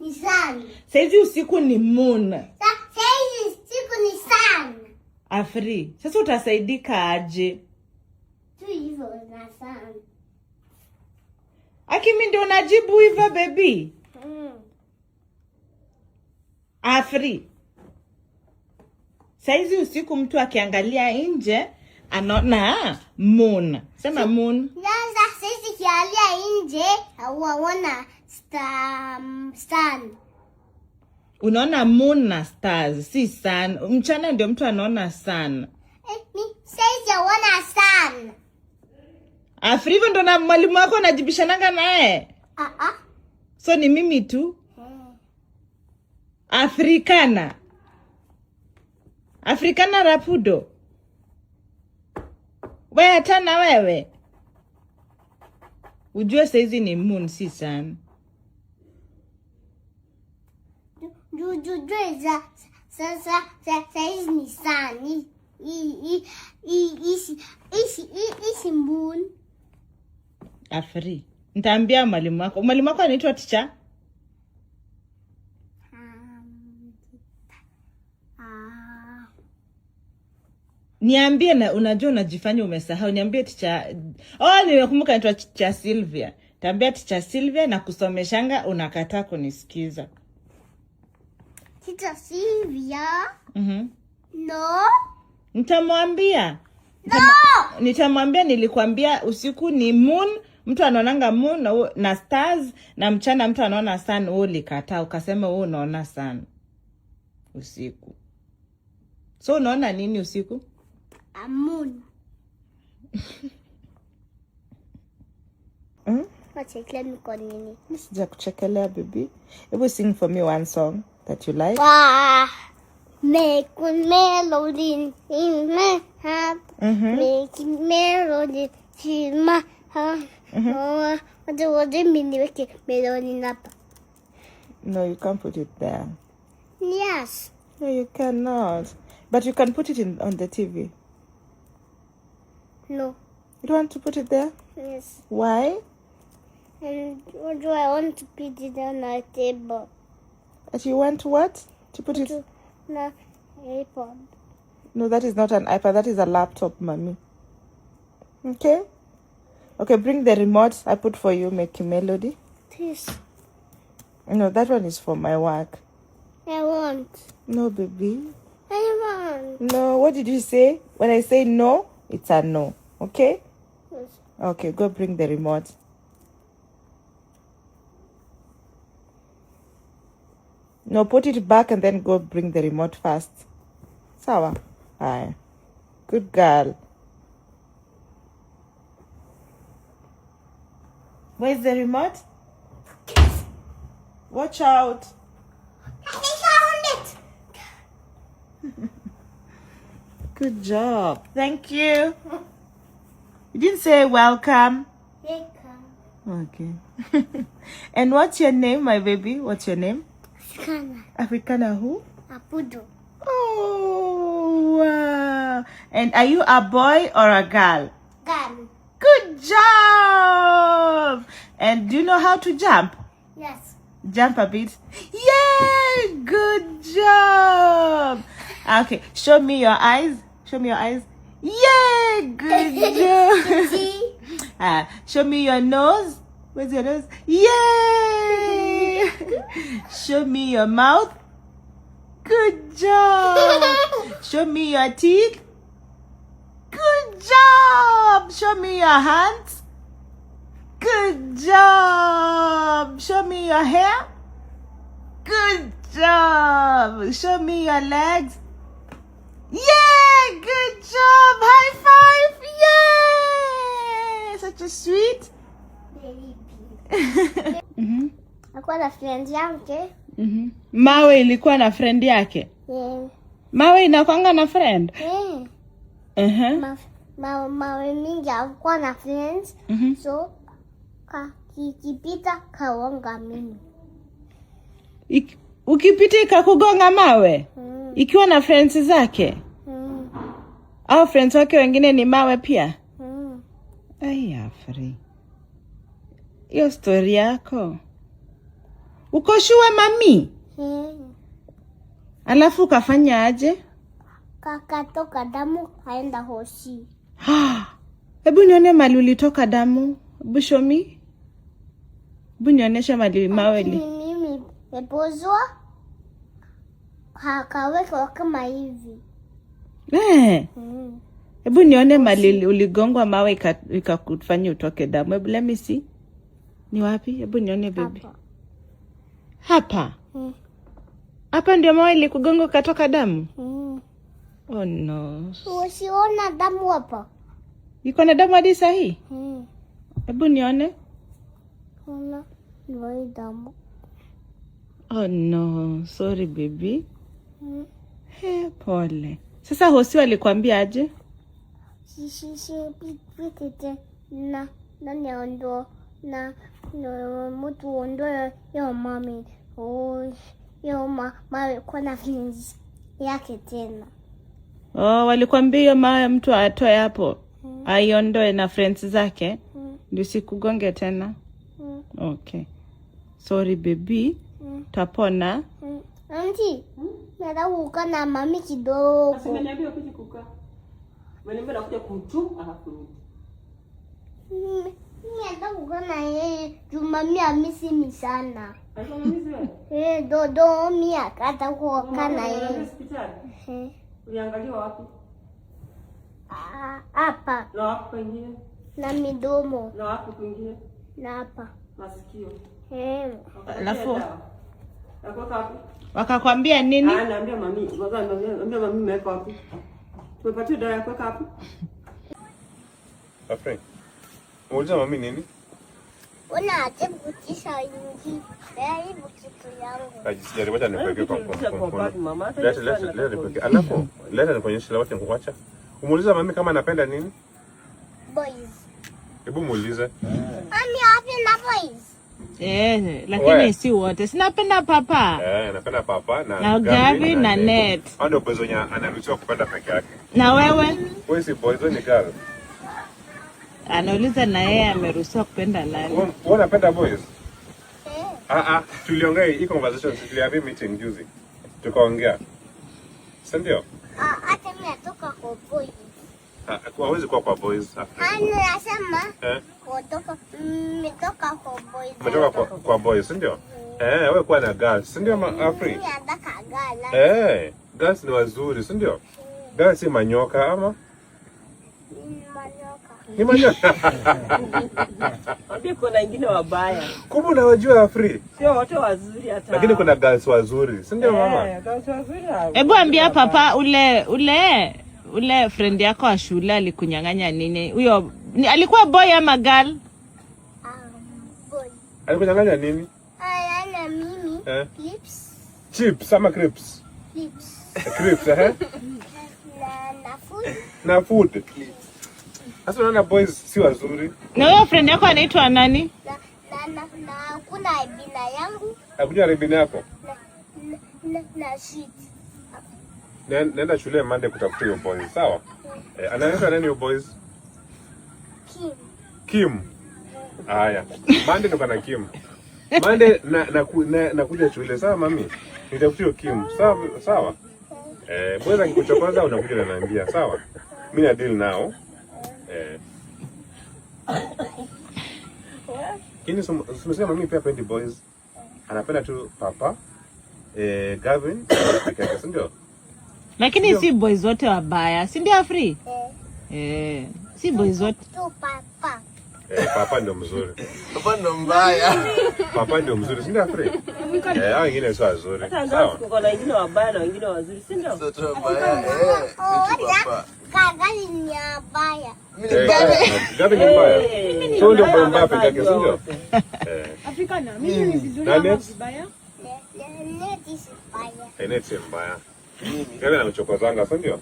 Ni sun. Saizi usiku ni moon. Saizi usiku ni sun. Afri, sasa utasaidika aje? Tu hivyo na sun. Aki, mi ndio najibu hivyo, baby? Mm. Afri, saizi usiku mtu akiangalia nje anaona moon. Sema moon. Sasa sisi kialia nje waona star, sun. Unaona moon na stars, si sun. Mchana ndio mtu anaona sun. Eh, mi saizi waona sun. Afri, hivyo ndo na mwalimu wako anajibishananga naye? Ah ah. So ni mimi tu? Afrikana. Afrikana Rapudo. We hata na wewe. Ujue saizi ni moon, si sun. Ju ju ju za sasa saizi ni sun. I i i isi isi moon. Afri, nitaambia mwalimu wako. Mwalimu wako anaitwa teacher? Niambie, na unajua unajifanya umesahau. Niambie teacher. Oh, nimekumbuka, anaitwa Teacher Sylvia. Taambia Teacher Sylvia na kusomeshanga unakataa kunisikiza. Teacher Sylvia? Mhm. No. Nitamwambia. No. Nitamwambia nilikwambia usiku ni moon, mtu anaonanga moon na stars, na mchana mtu anaona sun. Wewe ulikataa ukasema wewe unaona sun usiku. So unaona nini usiku? A moon. Wachekelea miko nini? Mimi sijakuchekelea, baby. Hebu sing for me one song that you like. Wah, make a melody in my heart. Making melody in my heart. Oh, what do you mean? Make melody up. No, you can't put it there. Yes. No, you cannot. But you can put it in on the TV. No. You don't want to put it there? Yes. Why? And what do I want to put it on the table? That you want what? To put it? To the iPod. No, that is not an iPad. That is a laptop, mommy. Okay? Okay, bring the remote I put for you, make a melody. This. No, that one is for my work. I want. No, baby. I want. No, what did you say? When I say no, it's a no. Okay? Yes. Okay, go bring the remote. No, put it back and then go bring the remote first. Sawa. Hi. Good girl. Where's the remote? Watch out. I found it. Good job. Thank you. You didn't say welcome. Welcome. Okay. And what's your name, my baby? What's your name? Africana. Africana who? Apudo. Oh, wow. And are you a boy or a girl? Girl. Good job. And do you know how to jump? Yes. Jump a bit. Yay! Good job. Okay, show me your eyes. Show me your eyes. Yay! Good job. See? Show me your nose. Where's your nose? Yay! Show me your mouth. Good job. Show me your teeth. Good job. Show me your hands. Good job. Show me your hair. Good job. Show me your legs. Yay! Good job. High five. Yay! Such a sweet Baby. Alikuwa na friend yake. Mawe ilikuwa na friend yake? Yeah. Mawe inakwanga na friend? Yeah. Mawe mingi alikuwa na friends. So kikipita kaonga mimi. Ukipita ikakugonga mawe? Mm. Ikiwa na friends zake? Mm. Au friends wake wengine ni mawe pia? Mm. Ai, Afri, hiyo story yako. Uko sure, mami? Eh. Alafu ukafanya aje? Kakatoka damu, kaenda hosi. Hebu nione mali ulitoka damu. Hebu show me. Hebu nionyeshe mali mawe li. Lakini mimi mepozwa, hakawekwa kama hivi. Eh. Hebu nione mali uligongwa mawe ikakufanya utoke damu. Hebu let me see. Ni wapi? Hebu nione, baby. Hapa. Hapa. Mm. Hapa ndio mawe ilikugonga ukatoka damu? Mm. Oh no. Usiona damu hapa? Iko na damu hadi sahi? Mm. Hebu nione. Ona, ndio hii damu. Oh no, sorry baby. He, pole. Sasa hosi alikwambia aje? Si si si pitete na niondo na mtu ondoe yo mami, oh, yo mawe kwa na feelings yake tena. Oh, walikwambia hiyo mawe mtu atoe hapo. Aiondoe na friends zake ndio sikugonge tena. Okay. Sorry baby. Tapona. Auntie, nataka kukaa na mami kidogo. Umeniambia ukuje kukaa. Umeniambia nakuja kumtu alafu rudi. Mimi nataka kukaa na yeye juu mami amisimi sana. Alikuwa mamizi wewe? Eh, dodo mi akata kukaa na Ulienda yeye. hospitali? Eh, Uliangaliwa wapi? ah, hapa. Na wapi kwingine? Na midomo. Na wapi kwingine? Na hapa. Masikio. Eh. Wakapatia Alafu- dawa. Ya kuweka wapi? Wakakwambia nini? Ah, naambia mami, naambia mami nimeweka wapi? Tumepatiwa dawa ya kuweka wapi? Afrin, muuliza mami nini? Una aje kutisha ingi. Jaribu kitu yangu. Ajisijaribu, wacha nikuweke kwa Kitu kwa kwa bag, mkono. mama. Hata Leta hiyo leta swali leta nataka nikuweke. Alafu leta nikuonyeshe, wacha nikuacha. Umuuliza mami kama anapenda nini? Boys. Hebu muulize. Mami wapi na boys? Eh, lakini We. si wote. Sinapenda papa. Eh, anapenda papa na Na Gavi na Net. Hao ndio boys wenye anaruhusiwa kupenda peke yake. Na wewe? Wewe si boys, wewe ni girl. Anauliza na yeye ameruhusiwa kupenda nani? Wewe unapenda boys? Eh. Ah ah, tuliongea hii conversation, tulihavia meeting juzi. Tukaongea. Si ndio? Ah, hata mimi natoka kwa boys. Ah, hawezi kuwa kwa boys. Afrin. Ah, nasema Eh? kutoka nimetoka kwa boys. Umetoka kwa boys, si ndio? Eh, wewe kuwa na girls, si ndio Afri? Mimi nataka gala. Eh, girls ni wazuri, si ndio? Girls si manyoka ama? Manyoka. Ni manyoka. Ambia kuna wengine wabaya. Kumbe unawajua Afri. Sio wote wazuri hata. Lakini kuna girls wazuri, si ndio mama? Eh, girls wazuri hao. Hebu ambia papa ule friend yako wa shule alikunyang'anya nini? Huyo alikuwa boy ama girl? Boy. Alikunyang'anya nini? Ah, na mimi Eh? lips, Chips ama crisps? lips. Crisps, eh? Na food. Na food. Sasa unaona boys si wazuri. Na huyo friend yako anaitwa nani? Na kuna bina yangu Akuja ribini yako. na sweet. Nenda shule Monday kutafuta hiyo boys, sawa? Eh, anaitwa nani hiyo boys? Kim. Kim. Haya. Monday tuko na Kim. Monday na kuja shule, sawa mami? Nitafutia hiyo Kim. Sawa sawa? Eh, boys akikuchokoza unakuja unaniambia, sawa? Mimi na deal nao. Eh. Lakini tumesema mami pia hapendi boys. Anapenda tu papa. Eh, Gavin peke yake, si ndio? Lakini si boys wote wabaya, si ndio Afri? Eh, Eh, si boys wote. tu papa. Eh, papa ndio mzuri. Papa ndo mbaya. Papa ndio mzuri, si ndio Afri? Eh, hao wengine sio wazuri. Hata Sawa? girls kuko na wengine wabaya na wengine wazuri, si ndio? Sio tu mbaya. Eh, Oh, ni tu papa. Gari ni mbaya. Mimi ni Eh, mbaya. Gavin ni mbaya. Eh, So ndio mbaya mbaya peke yake, si ndio? wote. Eh. Afrikana, mimi ni vizuri Na ama Net? vibaya? Ne si mbaya. Eh, Net si mbaya. Mimi. Gavin anachokozanga, si ndio?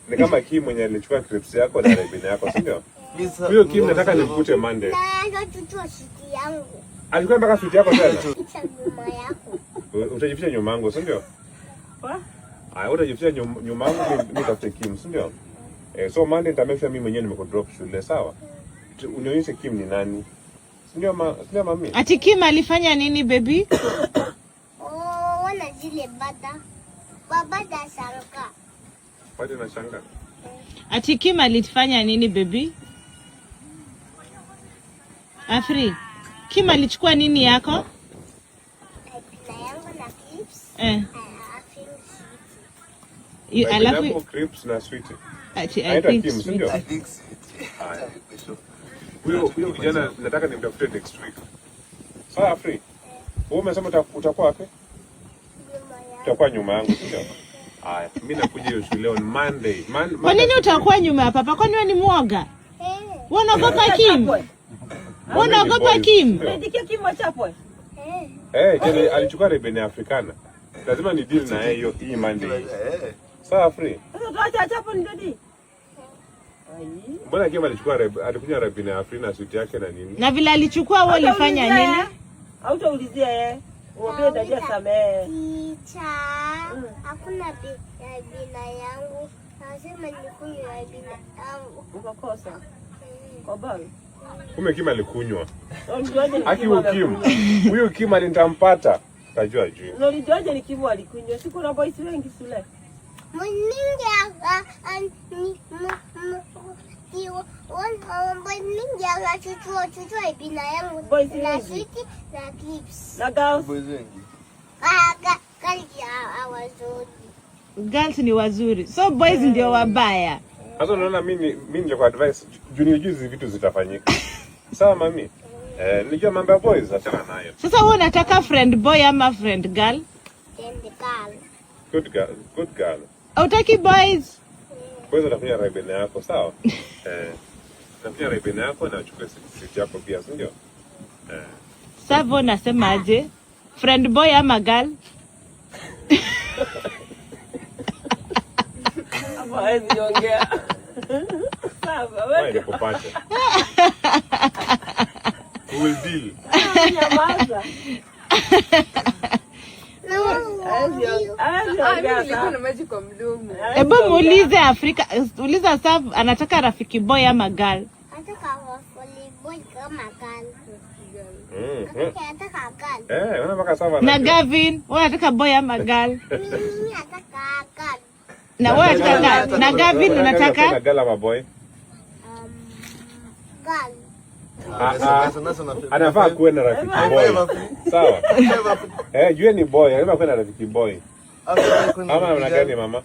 Ni kama Kim mwenye alichukua clips yako na rebini yako, si ndio? Mimi sa- Huyo Kim nataka nimkute Monday. Na ndio suti yangu. Alikuwa mpaka suti yako tena. Picha nyuma yako. Utajificha nyuma yangu, si ndio? Wa? Aya, utajificha nyuma yangu mimi nitafute Kim, si ndio? Eh, so Monday nita make sure mimi mwenyewe nimekudrop shule, sawa? Unionyeshe Kim ni nani. Sindio ma, sindio mami? Ati Kim alifanya nini baby? Oh, wana zile bata. Baba da shanka. Bado nashangaa. Ati Kim alifanya nini baby? Afri, Kim alichukua nini yako? Pina yangu na clips. Eh. I think sweet. Alafu Pineapple, crisps na sweet. ati I Anaitwa think Kim, sweet. sindio? I think sweet. Huyo kijana nataka nimtafute next week. Sawa Afri? Wewe umesema utakuwa wapi? Nyuma yangu. Utakuwa nyuma yangu, sindio? Haya, mimi nakuja hiyo shule on Monday. Kwa nini utakuwa nyuma ya papa? Kwani wewe ni mwoga? Eh. Wewe unaogopa Kim? Wewe unaogopa Kim? Unaitikia Kim wachapwe? Eh. Eh, jana alichukua rebeni Africana. Lazima ni deal na yeye hiyo hii Monday. Eh. Sawa Afri? Sasa tuache achapo ni dadi. Ai. Mbona Kim alichukua alikunywa rebeni Afrina na suti yake na nini? Na vile alichukua wewe ulifanya nini? Hautaulizia yeye. Umwambie dadi asamehe. Teacher, hakuna bina yangu. Nasema nikunywe bina yangu. Ukakosa. Kwa bawe. Kumbe Kim alikunywa. Ulijuaje ni Aki Kim huyu Kim. amekunywa? Huyu Kim alinitampata. Tajua juu. Na ulijuaje ni Kim alikunywa? Si kuna boys wengi shule. Mningi mningi akachukua chukua bina yangu Boys na wengi. sweet na clips. Na girls. Boys wengi. Kali hawazuri. Girls ni wazuri. So boys ndio wabaya. Sasa unaona mimi ningekuwa advice juu nilijua hizi vitu zitafanyika. Sawa mami? Eh, nilijua mambo ya boys achana nayo. Sasa wewe unataka friend boy ama friend girl? Then the girl. Good girl, good girl. Hautaki boys? Boys watakunywa rebeni yako, sawa? Eh. Utakunywa rebeni yako na uchukue siti yako pia, si ndio? Eh. Savo nasema aje? Friend boy ama girl? Hapo hawezi ongea. Sawa, Wewe wewe nikupate. We will deal. nyamaza. No, Hawezi Ah, mimi ongea nilikuwa na sana. maji kwa mdomo. Hawezi Hebu ongea. muulize Afrika, uliza Sav anataka rafiki boy ama girl. Nataka boy kama girl. Nataka girl. Eh, unaona mpaka sawa Na anajua. Gavin, wewe unataka boy ama girl? Mimi nataka girl. Na wewe unataka girl. Na Gavin unataka girl ama boy? Girl. Ah, ah. Anafaa kuwe na rafiki boy. Sawa. Eh, jue ni boy, anafaa kuwe na rafiki boy. Ama namna gani mama?